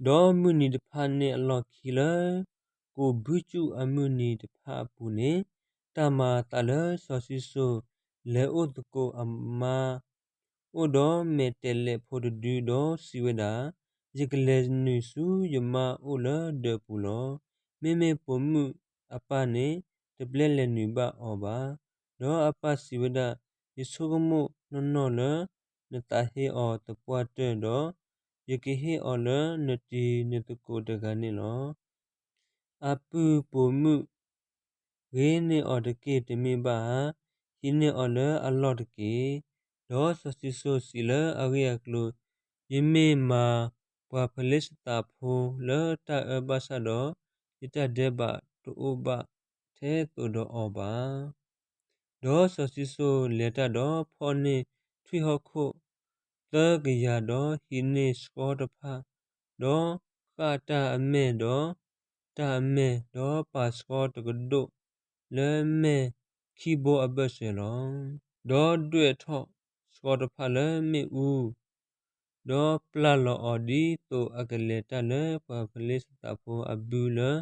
ဒီးမုၢ်နံၤတဖၣ်န့ၣ်အလီၢ်ခံလၢ ကိးဘုကၠူၣ်အမုၢ်နံၤတဖၣ်အပူၤန့ၣ်, တၢ်မၤအသးလၢစီၤၡံၣ်စိၣ် လဲၤအိၣ်သကိးအမါ အိၣ်ဒီးမဲာ်တဲးလဲးဖိတဒု ဒီးစံးဝဲဒၣ်, ယကလဲၤနုာ်ဆူယမါအိၣ်လၢဒၢးပူၤလီၤ. မ့မ့ၢ်ပိာ်မုၣ်အပၢ်န့ၣ် တပျဲလဲၤနုာ်ဘၣ်အီၤဘၣ်. ဒီးအပၢ်စံးဝဲဒၣ်, ယဆိကမိၣ်နီၢ်နီၢ်လၢ နသးဟ့အီၤသပှၢ်တၢၢ်ဒီး ယကဟ့ၣ်အီၤလၢနတံၤနသကိးတဂၤန့ၣ်လီၤ. အပုၢ်ပိာ်မုၣ် ဂ့ၤန့ၢ်အီၤတက့ၢ်တမ့ၢ်ဘၣ်ဧါ, ဟံးန့ၢ်အီၤလၢအလီၢ်တက့ၢ်. ဒီးစီၤၡံၣ်စိၣ်စံးလၢအဂ့ၢ်အကျိၤ, ယမ့ၢ်မၤပှၤဖလ့ၡသးဖိလၢတၢ်အၢဘၣ်ဆၣ်ဒီး, ယတၢ်ဒဲးဘးတအိၣ်ဘၣ်ထဲသိးဒီးအီၤဘၣ်. ဒီးစီၤၡံၣ်စိၣ်လဲၤတၢ်ဒီးဖီၣ်န့ၢ်ထွံၣ်ဟီၣ်ခိၣ်သၢကယၤဒီးဟံးန့ၢ်ဆှီတဖၣ်, ဒီးဃၣ်တၢ်အမဲၢ်ဒီးတၢ်အမဲၢ်, ဒီးပာ်ဆှီတကဒိၣ်လၢမဲၢ်ခံဘိအဘၢၣ်စၢၤလီၤ. ဒီးဒွဲၣ်ထီၣ်ဆှီတဖၣ်လၢမ့ၣ်အူ ဒီးပျၢ်လီၤအီၤဒ်သိးအကလဲၤတၢ်လၢပှၤဖလ့ၡသးဖိအဘုလၢ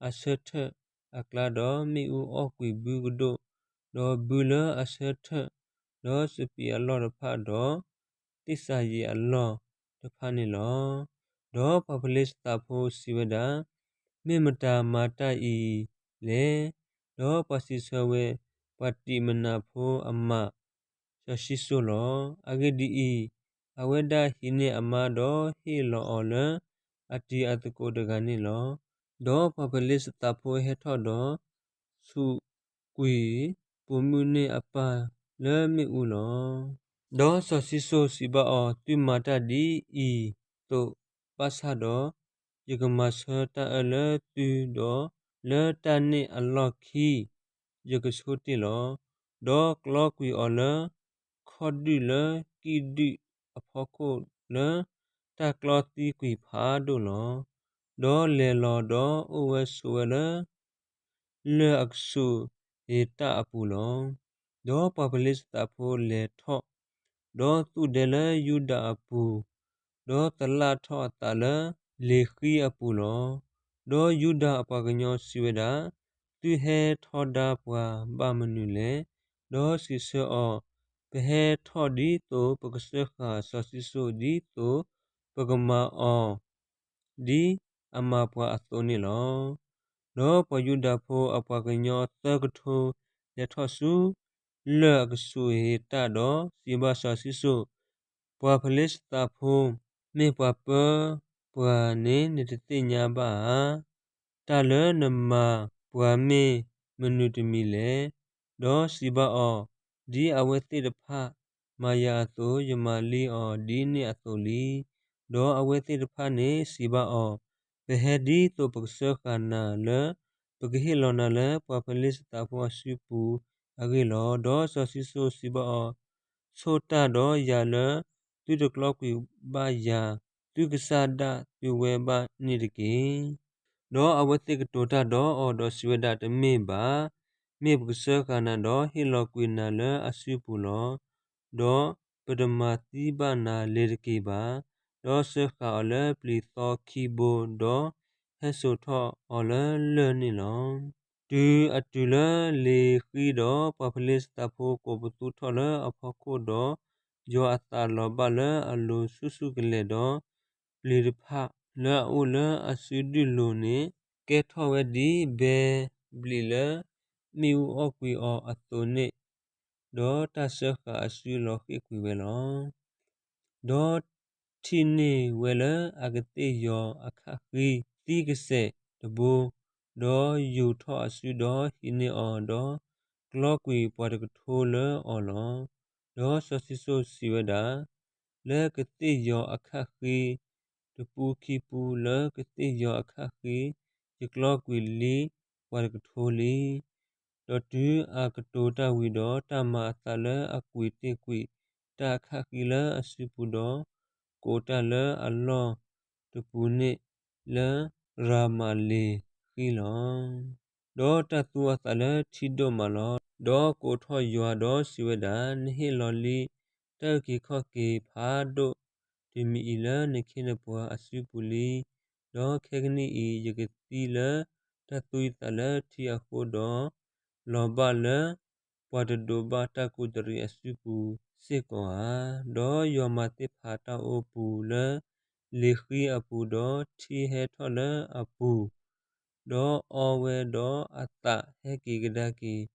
အဆၢထၢၣ်အကျါ, ဒီးမ့ၣ်အူအီၣ်ကွံာ်ဘုကဒိၣ်, ဒီးဘုလၢအဆၢထၢၣ်, ဒီးစပံးအလီၢ်တဖၣ်, ဒီးသ့ၣ်စၤယံးအလီၢ်တဖၣ်န့ၣ်လီၤ. ဒီးပှၤဖလ့ၡသးဖိစံးဝဲဒၣ်, မ့ၢ်မတၤမၤတၢ်အံၤလဲၣ်. ဒီးပှၤစံးဆၢဝဲ, ပှၤတံးမနၤဖိအမး စီၤၡံၣ်စိၣ်လီၤ. အဂ့ၢ်ဒ်အံၤ, အဝဲဒၣ်ဟံးန့ၢ်အမါဒီးဟ့ၣ်လီၤအီၤလၢအတံၤအသကိးတဂၤန့ၣ်လီၤ. ဒီးပှၤဖလ့ၡသးဖိဟဲထီၣ်ဒီး ဆူးကွံာ်ပိာ်မုၣ်န့ၣ်အပၢ်လၢမ့ၣ်အူလီၤ. ဒီးစီၤၡံၣ်စိၣ်စံးဘၣ်အီၤ, သုမၤတၢ်ဒ်အံၤသိးဘၣ်ဆၣ်ဒီး, ယကမၤဆၢတၢ်အၢလၢသု, ဒီးလၢတၢ်န့ၣ်အလီၢ်ခံ ယကဆိတ့ၢ်လီၤ. ဒီးကျီကွံာ်အီၤလၢ ခီၣ်ဒုၣ်လၢကံၣ်ဒုၣ်အဖီခိၣ်လၢ တၢ်ကျီသံကွံာ်ဖးဒိၣ်လီၤ. ဒီးလဲၤလီၤဒီးအိၣ်ဝဲဆိးဝဲလၢ လၢၢ်အကဆူးဧ့ၤတၣ်အပူၤလီၤ. ဒီးပှၤဖလ့ၡသးဖိလဲၤထီၣ်, ဒီးသူၣ်ဒဲလၢယူဒၤအပူၤ, ဒီးသလၣ်ထီၣ်အသးလၢလ့ၤဃံအပူၤလီၤ. ဒီးယူဒၤအပှၤကညီစံးဝဲဒၣ်, သုဟဲထီဒါပှၤဘၣ်မနုၤလဲၣ်. ဒီးစံးဆၢအီၤ, ပဟဲထီၣ်ဒ်သိးပကစၢဃာ်စီၤၡံၣ်စိၣ်, ဒ်သိးပကမၤအီၤ ဒ်အမၤပှၤအသိးန့ၣ်လီၤ. ဒီးပှၤယူဒၤဖိအပှၤကညီသၢကထိ လဲၤထီၣ်ဆူလၢၢ်အကဆူးဧ့ၤတၣ်ဒီးစံးဘၣ်စီၤၡံၣ်စိၣ်, ပှၤဖလ့ၡသးဖိ မ့ၢ်ပှၤပၢပှၤန့ၣ် နတသ့ၣ်ညါဘၣ်ဧါ. တၢ်လၢနမၤပှၤမ့ၢ်မနုၤတမံၤလဲၣ်. ဒီးစံးဘၣ်အီၤ, ဒ်အဝဲသ့ၣ်တဖၣ်မၤယၤအသိး, ယမၤလံအီၤဒ်န့ၣ်အသိးလံ. ဒီးအဝဲသ့ၣ်တဖၣ်န့ၣ်စံးဘၣ်အီၤ, ပဟဲဒ်သိးပကစၢဃာ်နၤလၢ ပကဟ့ၣ်လီၤနၤလၢပှၤဖလ့ၡသးဖိအစုပူၤအဂ့ၢ်လီၤ. ဒီးစီၤၡံၣ်စိၣ်စံးဘၣ်အီၤ, ဆိၣ်တၢ်ဒီးယၤလၢသုတကျီကွံာ်ဘၣ်ယၤ, သုကစၢ်ဒၣ်သုဝဲဘၣ်န့ၣ်တက့ၢ်. ဒီးအဝဲသ့ၣ်ကတိၤတၢ်ဒီးအီၤဒီးစံးဝဲဒၣ်, တမ့ၢ်ဘၣ်, မ့ၢ်ပကစၢဃာ်နၤဒီးဟ့ၣ်လီၤကွံာ်နၤလၢအစုပူၤလီၤ. ဒီးပတမၤသံဘၣ်နၤလ့ၤတက့ၢ်ဘၣ်. ဒီးစၢဃာ်အီၤလၢပျံၤသီခံဘိ, ဒီးဟဲစိာ်ထီၣ်အီၤလၢလၢၢ်န့ၣ်လီၤ. တုၤအတုၤလၢလ့ၤဃံဒီး ပှၤဖလ့ၡသးဖိကိးပသူထီၣ်လၢအဖီခိၣ်ဒီး, ယွၤအသးလီၤဘၣ်လၢအလိၤဆူၣ်ဆူၣ်ကလဲာ်ဒီး, ပျ့ၤတဖၣ်လၢအအိၣ်လၢအစုဒုၣ်လိၤန့ၣ် ကဲထီၣ်ဝဲဒ်ဘဲဘျံးလၢမ့ၣ်အူအီၣ်ကွံာ်အီၤအသိးန့ၣ်, ဒီးတၢ်စၢဃာ်အစုလီၤဃ့ၢ်ကွံာ်ဝဲလီၤ. ဒီးထံၣ်န့ၢ်ဝဲလၢအကသ့ၣ်ယီၤအခၣ်ဃံ သံကစဲာ်တဘိ, ဒီးယူာ်ထီၣ်အစုဒီးဟံးန့ၢ်အီၤ, ဒီးကျီကွံာ်ပှၤတကထိလၢအီၤလီၤ. ဒီးစီၤၡံၣ်စိၣ်စံးဝဲဒၣ်, လၢကသ့ၣ်ယီၤအခၣ်ဃံတပူခံပူလၢကသ့ၣ်ယီၤအခၣ်ဃံ, ယကျီကွံာ်လံပှၤတကထိလံ. ဒီးတုၤအကတိၤတၢ်ဝံၤဒီး, တၢ်မၤအသးလၢအကွံာ်တ့ၢ်ကွံာ်တၢ်အခၣ်ဃံလၢအစုပူၤဒီး, ကိးတၢ်လၢအလီၢ်တပူၤန့ၣ်လၢရၤမးလ့ၤဃံလီၤ. ဒီးတၢ်သူအသးလၢထံဒိၣ်မးလီၤ. ဒီးကိးထီၣ်ယွၤဒီးစံးဝဲဒၣ်, နဟ့ၣ်လီၤလံတၢ်အုၣ်က့ၤခီၣ်က့ၤဖးဒိၣ် ဒီးယကမၤနးယသးတမံၤအံၤလၢနခ့နပှၤအစုပူၤလံ. ဒီးခဲကနံၣ်အံၤ ယကသံလၢတၢ်သူၣ်အုးသးအုးလၢထံအဃိဒီး လီၤဘၣ်လၢပှၤတဒိးဘၣ်တၢ်ကူးတရံးအစုပူၤစ့ၢ်ကီးဧါ. ဒီးယွၤမၤသ့ၣ်ဖးတၢ်အိပူၤလၢလံာ်ဃံအပူၤ, ဒီးထံဟဲထီၣ်လၢအပူၤ, ဒီးအီဝဲဒီးအသးဟဲက့ၤကဒါက့ၤ,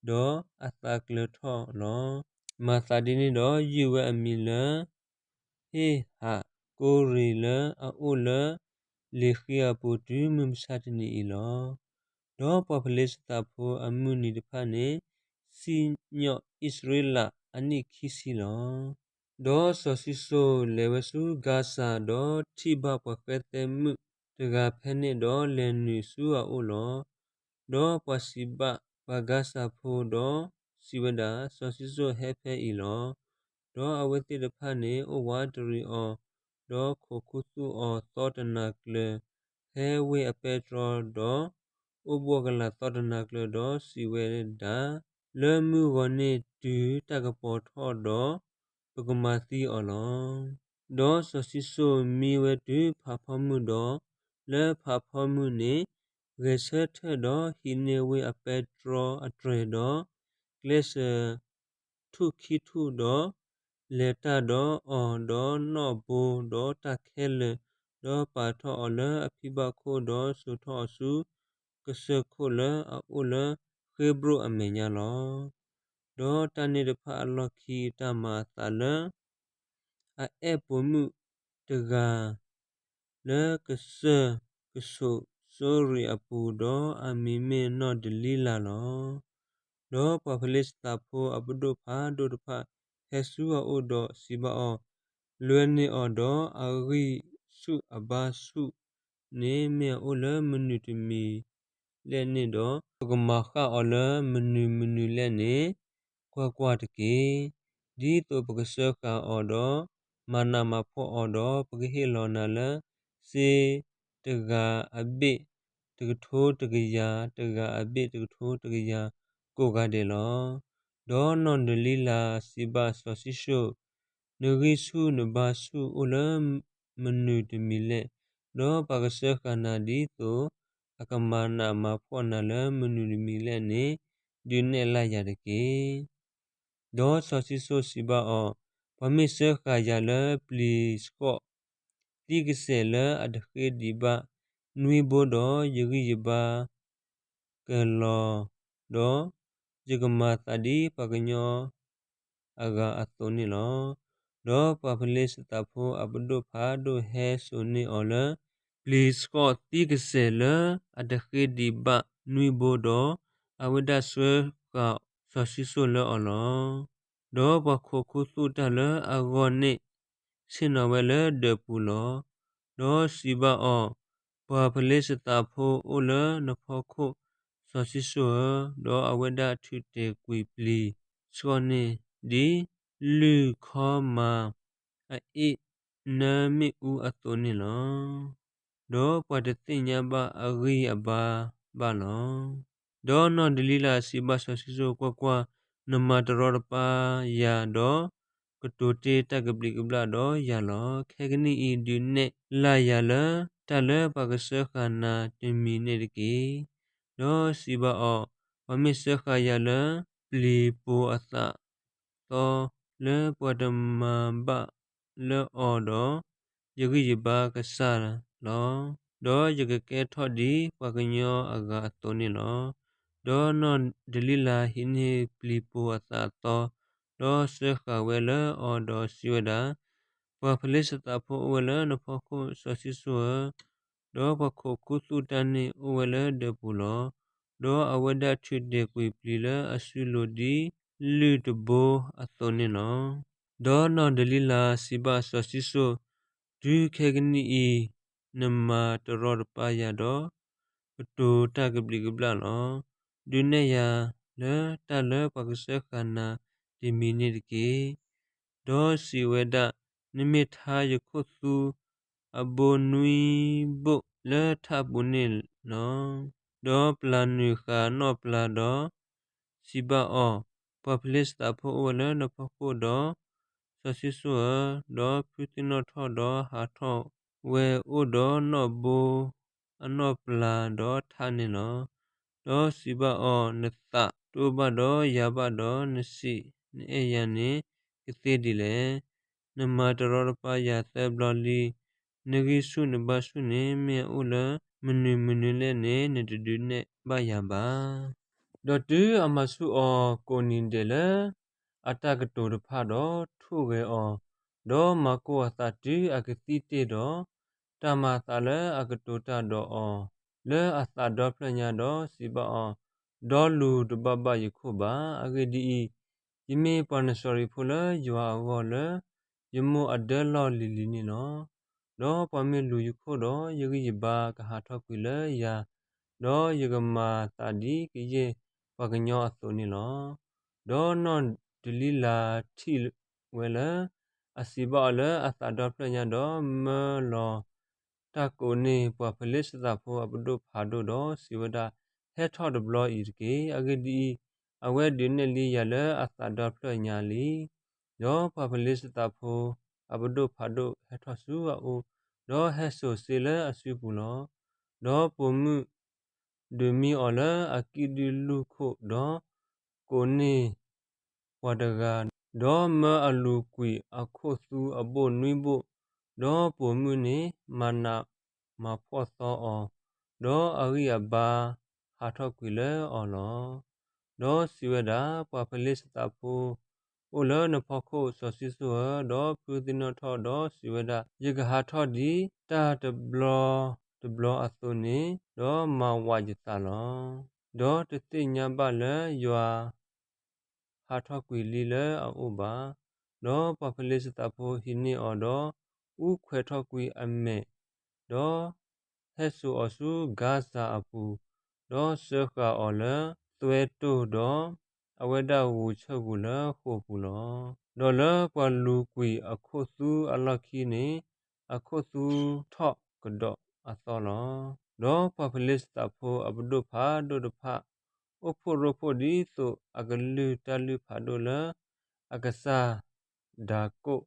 ဒီးအသးကျၢၤထီၣ်လီၤ. မၤသးဒ်န့ၣ်ဒီး ယုၢ်ဝဲအမံၤလၢ ဟ့ၣ်ဟးကိရ့းလၢအအိၣ်လၢလံာ်ဃံအပူၤ တုၤမုၢ်မဆါတနံၤအံၤလီၤ. ဒီးပှၤဖလ့ၡသးဖိအမုၢ်နံၤတဖၣ်န့ၣ် စံၣ်ညီၣ်အံၣ်စရ့လးအနံၣ်ခံဆံလီၤ. ဒီးစီၤၡံၣ်စိၣ်လဲၤဝဲဆူကၤစၤ, ဒီးထံၣ်ဘၣ်ပှၤဃဲသဲမုၣ်တဂၤဖဲန့ၣ်ဒီး လဲၤနုာ်ဆူအအိၣ်လီၤ. ဒီးပှၤစံးဘၣ်ပှၤကၤစၤဖိဒီးစံးဝဲဒၣ်, စီၤၡံၣ်စိၣ်ဟဲဖဲအံၤလီၤ. ဒီးအဝဲသ့ၣ်တဖၣ်န့ၣ် အိၣ်ဝးတရံးအီၤ, ဒီးခိးခူသူၣ်အီၤသီတနၤကျၢၤ ဖဲဝ့ၢ်အပဲတြီ, ဒီးအိၣ်ဘှီၣ်ကလာ်သီတနၤကျၢၤ, ဒီးစံးဝဲဒၣ်, လၢမုၢ်ဂီၤန့ၣ်တုၤတၢ်ကပီၤထီၣ်ဒီး ပကမၤသံအီၤလီၤ. ဒီးစီၤၡံၣ်စိၣ်မံဝဲတုၤဖးဖီမုၢ်ဒီး, လၢဖးဖီမုၢ်န့ၣ် ဂဲၤဆၢထၢၣ်ဒီးဟံးန့ၢ်ဝ့ၢ်အပဲတြီအတြဲၤဒီး ကျဲးစၢးထူၣ်ခံထူၣ်ဒီး လဲၤတၢ်ဒီးအီၤ, ဒီးနီၣ်ဘိဒီးတၢ်ခဲလၢာ်, ဒီးပာ်ထီၣ်အီၤလၢအဖံဘၣ်ခိၣ်, ဒီးစိာ်ထီၣ်အီၤဆူကစၢၢ်ခိၣ်လၢအအိၣ်လၢဃ့ဘြိၣ်အမဲာ်ညါလီၤ. ဒီးတၢ်န့ၣ်တဖၣ်အလီၢ်ခံ တၢ်မၤအသးလၢ အအဲၣ်ပိာ်မုၣ်တဂၤ လၢကစၢၢ်ကဆိးစိရံးအပူၤ, ဒီးအမံၤမ့ၢ်နီၢ်ဒလံလၤလီၤ. ဒီးပှၤဖလ့ၡသးဖိအပဒိၣ်ဖးဒိၣ်တဖၣ်ဟဲဆူအအိၣ်ဒီးစံးဘၣ်အီၤ, လဲၤနုာ်အီၤဒီးအဂံၢ်ဆူၣ်အဘါဆူၣ်န့ၣ် မ့ၢ်အအိၣ်လၢမနုၤတမံၤလဲၣ်န့ၣ်ဒီး, ပကမၤဃၣ်အီၤလၢမနုၤမနုၤလဲၣ်န့ၣ် ကွၢ်ကွၢ်တက့ၢ်. ဒ်သိးပကစၢဃာ်အီၤဒီး မၤနးမၤဖှီၣ်အီၤဒီး ပကဟ့ၣ်လီၤနၤလၢ စ့တဂၤအဘ့ၣ် တကထိတကယၤ, တဂၤအဘ့ၣ်တကထိတကယၤ ကိးဂၤဒဲးလီၤ. ဒီးနီၢ်ဒလံလၤစံးဘၣ်စီၤၡံၣ်စိၣ်, နဂံၢ်ဆူၣ်နဘါဆူၣ်အိၣ်လၢမနုၤတမံၤလဲၣ်, ဒီးပှၤကစၢဃာ်နၤဒ်သိး အကမၤနးမၤဖှီၣ်နၤလၢမနုၤတမံၤလဲၣ်န့ၣ် ဒုးနဲၣ်လၢ်ယၤတက့ၢ်. ဒီးစီၤၡံၣ်စိၣ်စံးဘၣ်အီၤ, ပှၤမ့ၢ်စၢဃာ်ယၤလၢပျံၤဆှီၣ်သံကစဲာ်လၢအတဃ့ဒံးဘၣ်နွံဘိဒီး ယဂံၢ်ယဘါကလီၤ, ဒီးယကမၤသးဒ်ပှၤကညီအဂၤအသိးန့ၣ်လီၤ. ဒီးပှၤဖလ့ၡသးဖိအပဒိၣ်ဖးဒိၣ်ဟဲစိာ်န့ၢ်အီၤလၢ ပျံၤဆှီၣ်သံကစဲာ်လၢအတဃ့ဒံးဘၣ်နွံဘိဒီး, အဝဲဒၣ်ဆှၢဃာ်စီၤၡံၣ်စိၣ်လၢအီၤလီၤ. ဒီးပှၤခိးခူသူၣ်တၢ်လၢအဂီၢ်န့ၣ် ဆ့ၣ်နီၤဝဲလၢဒၢးပူၤလီၤ. ဒီးစံးဘၣ်အီၤ, ပှၤဖလ့ၡသးဖိအိၣ်လၢနဖီခိၣ်စီၤၡံၣ်စိၣ်ဧၢ, ဒီးအဝဲဒၣ်ထုးတဲာ်ကွံာ်ပျံၤဆှီၣ်န့ၣ် ဒ်လုၢ်ခီမၤ အအ့ၣ်နၢမ့ၣ်အူအသိးန့ၣ်လီၤ. ဒီးပှၤတသ့ၣ်ညါဘၣ်အဂံၢ်အဘါဘၣ်လီၤ. ဒီးနီၢ်ဒလံလၤစံးဘၣ်စီၤၡံၣ်စိၣ်, ကွၢ်ကွၢ်, နမၤတရီတပါယၤဒီး ကတိၤတ့ၢ်တၢ်ကဘျံးကဘျၣ်ဒီးယၤလီၤ. ခဲကနံၣ်အံၤ ဒုးနဲၣ်လၢ်ယၤလၢတၢ်လၢပှၤကစၢဃာ်နၤတမံၤန့ၣ်တက့ၢ်. ဒီးစံးဘၣ်အီၤ, ပှၤမ့ၢ်စၢဃာ်ယၤလၢပျံၤပိာ်အသးသီ လၢပှၤတမၤဘၣ်လၢအီၤဒီး, ယဂံၢ်ယဘါကစၢ်လီၤ. ဒီးယကကဲထီၣ်ဒ်ပှၤကညီအဂၤအသိးန့ၣ်လီၤ. ဒီးနီၢ်ဒလံလၤဟံးန့ၢ်ပျံၤပိာ်အသးသီ, ဒီးစၢဃာ်ဝဲလၢအီၤဒီးစံးဝဲဒၣ်, ပှၤဖလ့ၡသးဖိအိၣ်ဝဲလၢနဖီခိၣ်စီၤၡံၣ်စိၣ်ဧၢ, ဒီးပှၤခိးခူသူၣ်တၢ်န့ၣ်အိၣ်ဝဲလၢဒၢးပူၤလီၤ. ဒီးအဝဲဒၣ်ထုးတဲာ်ကွံာ်ပျံၤလၢအစုလိၤဒ်လုၢ်တဘိအသိးန့ၣ်လီၤ. ဒီးနီၢ်ဒလံလၤစံးဘၣ်စီၤၡံၣ်စိၣ်, တုၤခဲကနံၣ်အံၤ နမၤတရီတပါယၤဒီး ကတိၤတၢ်ကဘျံးကဘျၣ်လီၤ. ဒုးနဲၣ်ယၤလၢတၢ်လၢပှၤကစၢဃာ်နၤတမံၤန့ၣ်တက့ၢ်. ဒီးစံးဝဲဒၣ်, နမ့ၢ်ထါယခိၣ်သူ အဘိနွံဘိလၢထးပူၤန့ၣ်လီၤ. ဒီးပျၢ်နုာ်ဃာ်နီၣ်ပျၢ်ဒီးစံးဘၣ်အီၤ, ပှၤဖလ့ၡသးဖိအိၣ်ဝဲလၢနဖီခိၣ်ဒီး စီၤၡံၣ်စိၣ်ဧၢ, ဒီးဖုသ့ၣ်နီၣ်ထီၣ်ဒီးဟးထီၣ်ဝဲအိၣ်ဒီးနီၣ်ဘိအနီၣ်ပျၢၤဒီးထးန့ၣ်လီၤ. ဒီးစံးဘၣ်အီၤ, နသးတအိၣ်ဘၣ်ဒီးယၤဘၣ်ဒီး, နစံးနအဲၣ်ယၤန့ၣ်ကသ့ဒ်လဲၣ်. နမၤတရီတပါယၤသၢဘျီလံ. နဂံၢ်ဆူၣ်နဘါဆူၣ်န့ၣ် မ့ၢ်အအိၣ်လၢမနုၤမနုၤလဲၣ်န့ၣ် နတဒုးနဲၣ်ဘၣ်ယၤဘၣ်. ဒီးတုၤအမၤဆူၣ်အီၤကိးနံၤဒဲးလၢအတၢ်ကတိၤတဖၣ်ဒီး ထိၣ်ဂဲၤအီၤ, ဒီးမၤကိၢ်အသးတုၤအကသံၣ်တ့ၢ်ဒီး, တၢ်မၤအသးလၢအကတိၤတၢ်ဒီးအီၤလၢအသးဒီဖျၢၣ်ညါဒီးစံးဘၣ်အီၤ, ဒီလူၤတဘၣ်ဘၣ်ယခိၣ်ဘၣ်. အဂ့ၢ်ဒ်အံၤ, ယမ့ၢ်ပှၤနစၤရံဖိလၢယွၤအဂီၢ်လၢယမိၢ်အဒၢလီၢ်လံၤလံၤန့ၣ်လီၤ. ဒီးပှၤမ့ၢ်လူၤယခိၣ်ဒီး ယဂံၢ်ယဘါကဟးထီၣ်ကွံာ်လၢယၤ, ဒီးယကမၤသးဒ်ကယဲၢ်ပှၤကညီအသိးန့ၣ်လီၤ. ဒီးနီၢ်ဒလံလၤထံၣ်ဝဲလၢအစံးဘၣ်အီၤလၢအသးဒီဖျၢၣ်ညါဒီး မၢလီၤတၢ်ကိးန့ၢ်ပှၤဖလ့ၡသးဖိအပဒိၣ်ဖးဒိၣ်ဒီးစံးဝဲဒၣ်, ဟဲထီၣ်တဘျီအံၤတက့ၢ်. အဂ့ၢ်ဒ်အံၤ, အဝဲဒုးနဲၣ်လံယၤလၢအသးဒီဖျၢၣ်ညါလံ. ဒီးပှၤဖလ့ၡသးဖိအပဒိၣ်ဖးဒိၣ်ဟဲထီၣ်ဆူအအိၣ်, ဒီးဟဲစိာ်စ့လၢအစုပူၤလီၤ. ဒီးပိာ်မုၣ်ဒုးမံအီၤလၢအကံၣ်ဒုၣ်လူၢ်ခိၣ်, ဒီးကိးန့ၢ်ပှၤတဂၤ, ဒီးမၢအလူၤကွံာ်အခိၣ်သူအဘိၣ်နွံဘိၣ်, ဒီးပိာ်မုၣ်န့ၣ်မၤနးမၤဖှီၣ်သီအီၤ, ဒီးအဂံၢ်အဘါဟးထီၣ်ကွံာ်လၢအီၤလီၤ. ဒီးစံးဝဲဒၣ်, ပှၤဖလ့ၡသးဖိအိၣ်လၢနဖီခိၣ်, စီၤၡံၣ်စိၣ်ဧၢ. ဒီးဖုသ့ၣ်နီၣ်ထီၣ်ဒီးစံးဝဲဒၣ်, ယကဟးထီၣ်ဒ်တၢ်တဘျီတဘျီအသိးန့ၣ်, ဒီးမၤဝးယသးလီၤ. ဒီးတသ့ၣ်ညါဘၣ်လၢယွၤဟးထီၣ်ကွံာ်လံလၢအအိၣ်ဘၣ်. ဒီးပှၤဖလ့ၡသးဖိဟံးန့ၢ်အီၤဒီး အူခွဲးထီၣ်ကွံာ်အမဲာ်, ဒီးဟဲစိာ်အီၤဆူဂါစၤအပူၤ, ဒီးစၢဃာ်အီၤလၢသွဲတိၢ်, ဒီးအဝဲဒၣ်ဂုာ်ဆၢၣ်ဂူာ်လၢဃိာ်ပူၤလီၤ. ဒီးလၢပှၤလူၤကွံာ်အခိၣ်သူအလီၢ်ခံန့ၣ်, အခိၣ်သူထီၣ်ကဒီးအသီလီၤ. ဒီးပှၤဖလ့ၡသးဖိအပဒိၣ်ဖးဒိၣ်တဖၣ် အိၣ်ဖှိၣ်ရိဖှိၣ်ဒ်သိးအကလုၢ်တၢ်လုၢ်ဖးဒိၣ်လၢအကစၢ်ဒၤကိၣ်,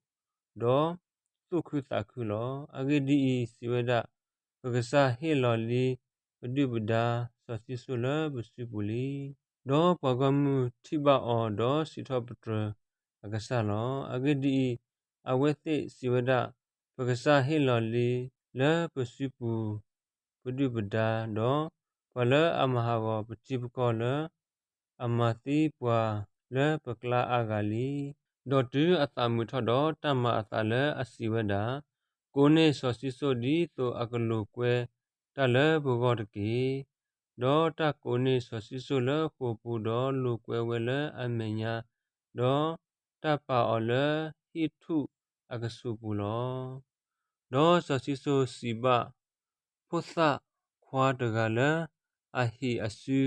ဒီးသူၣ်ခုသးခုလီၤ. အဂ့ၢ်ဒ်အံၤ, စံးဝဲဒၣ်, ပကစၢ်ဟ့ၣ်လီၤလံပဒုၣ်ပဒါစီၤၡံၣ်စိၣ်လၢပစုပူၤလံ. ဒီးပှၤဂီၢ်မုၢ်ထံၣ်ဘၣ်အီၤဒီးစံးထီၣ်ပတြၢၤအကစၢ်လီၤ. အဂ့ၢ်ဒ်အံၤ, အဝဲသ့ၣ်စံးဝဲဒၣ်, ပကစၢ်ဟ့ၣ်လီၤလံလၢပစုပူၤပဒုၣ်ပဒါ, ဒီးပှၤလၢအမၤဟးဂီၤပထံပကီၢ်လၢအမၤသံပှၤလၢပကျါအါဂၤလံ. ဒီးတုၤအသးမုာ်ထီၣ်ဒီးတၢ်မၤအသးလၢအစံးဝဲဒၣ်, ကိးန့ၢ်စီၤၡံၣ်စိၣ်ဒ်သိးအကလိာ်ကွဲတၢ်လၢပဂီၢ်တက့ၢ်. ဒီးတၢ်ကိးန့ၢ်စီၤၡံၣ်စိၣ်လၢဃိာ်ပူၤဒီးလိာ်ကွဲဝဲလၢအမဲာ်ညါ, ဒီးတၢ်ပာ်အီၤလၢဟံၣ်ထူၣ်အကဆူးပူၤလီၤ. ဒီးစီၤၡံၣ်စိၣ်စံးဘၣ် ဖိသၣ်ခွါတဂၤလၢအဟံၣ်အစု,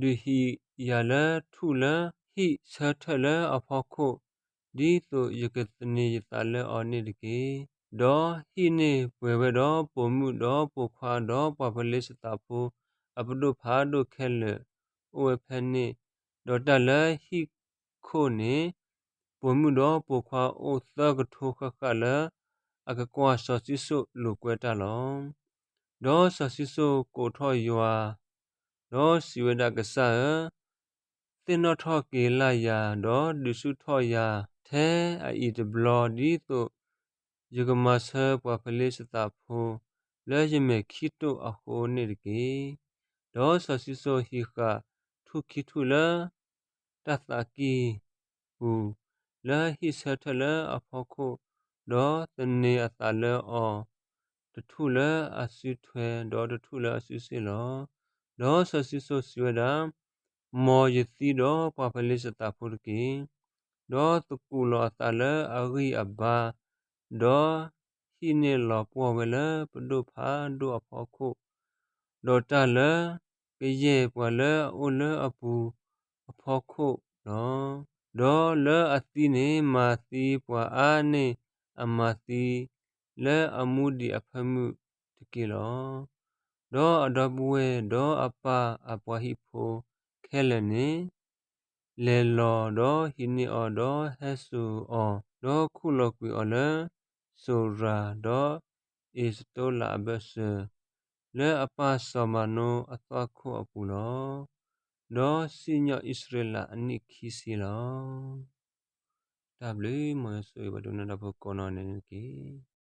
ဒုးဟံးယၤလၢထူၣ်လၢဟံၣ်ဆၢထၢၣ်လၢအဖီခိၣ်, ဒ်သိးယကသန့ၤယသးလၢအီၤန့ၣ်တက့ၢ်. ဒီးဟံၣ်န့ၣ်ပှဲၤဝဲဒီးပိာ်မုၣ်ဒီးပိာ်ခွါဒီးပှၤဖလ့ၡသးဖိ အပဒိၣ်ဖးဒိၣ်ခဲလၢာ်အိၣ်ဝဲဖဲန့ၣ်, ဒီးတၢ်လၢဟံၣ်ခိၣ်န့ၣ် ပိာ်မုၣ်ဒီးပိာ်ခွါအိၣ်သၢကထိဃၣ်ဃၣ်လၢ အကကွၢ်စီၤၡံၣ်စိၣ်လိာ်ကွဲတၢ်လီၤ. ဒီးစီၤၡံၣ်စိၣ်ကိးထီၣ်ယွၤ, ဒီးစံးဝဲဒၣ်, ကစၢ်ဧၢ, သ့ၣ်နီၣ်ထီၣ်က့ၤလၢ်ယၤ, ဒီးဒုးဆူၣ်ထီၣ်ယၤထဲအအံၤတဘျီ, ဒ်သိးယကမၤဆၢပှၤဖလ့ၡသးဖိ လၢယမဲာ်ခံတိာ်အဃိန့ၣ်တက့ၢ်. ဒီးစီၤၡံၣ်စိၣ်ဟံးဃာ်ထူၣ်ခံထူၣ်လၢ တၢ်သးကံၢ်ပူၤ, လၢဟံၣ်ဆၢထၢၣ်လၢအဖီခိၣ်, ဒီးသန့ၤအသးလၢအီၤ, တထူၣ်လၢအစုထွဲ, ဒီးတထူၣ်လၢအစုစ့ၣ်လီၤ. ဒီးစီၤၡံၣ်စိၣ်စံးဝဲဒၣ်, မ်ယသံဒီးပှၤဖလ့ၡသးဖိတက့ၢ်. ဒီးသကူးလီၤအသးလၢအဂံၢ်အဘါ, ဒီးဟံၣ်န့ၣ်လီၤပှီၢ်ဝဲလၢပဒိၣ်ဖးဒိၣ်အဖီခိၣ်, ဒီးတၢ်လၢကယဲၢ်ပှၤလၢအအိၣ်လၢအပူၤအဖီခိၣ်လီၤ. ဒီးလၢအသံန့ၣ်မၤသံပှၤအါန့ၢ်အမၤသံ လၢအမူဒံးအဖၢမုၢ်တက့ၢ်လီၤ. ဒီးအဒီပုၢ်ဝဲၢ်ဒီးအပၢ်အပှၤဟံၣ်ဖိခဲလၢာ်န့ၣ် လဲၤလီၤဒီးဟံးန့ၢ်အီၤဒီးဟဲစိာ်အီၤ ဒီးခူၣ်လီၤကွံာ်အီၤလၢ စိၤရၤဒီးအ့ၤစတိလးအဘၢၣ်စၢၤ, လၢအပၢ်စီၤမၤနိအသွၣ်ခိၣ်အပူၤလီၤ. ဒီးစံၣ်ညီၣ်အံၣ်စရ့လးအနံၣ်ခံဆံလီၤ. တၢ်ဘျုး မ်ယွၤဆိၣ်ဂ့ၤပှၤဒိကနၣ်တၢ်ဖိကိးနီၢ်ဂၤဒဲးန့ၣ်တက့ၢ်.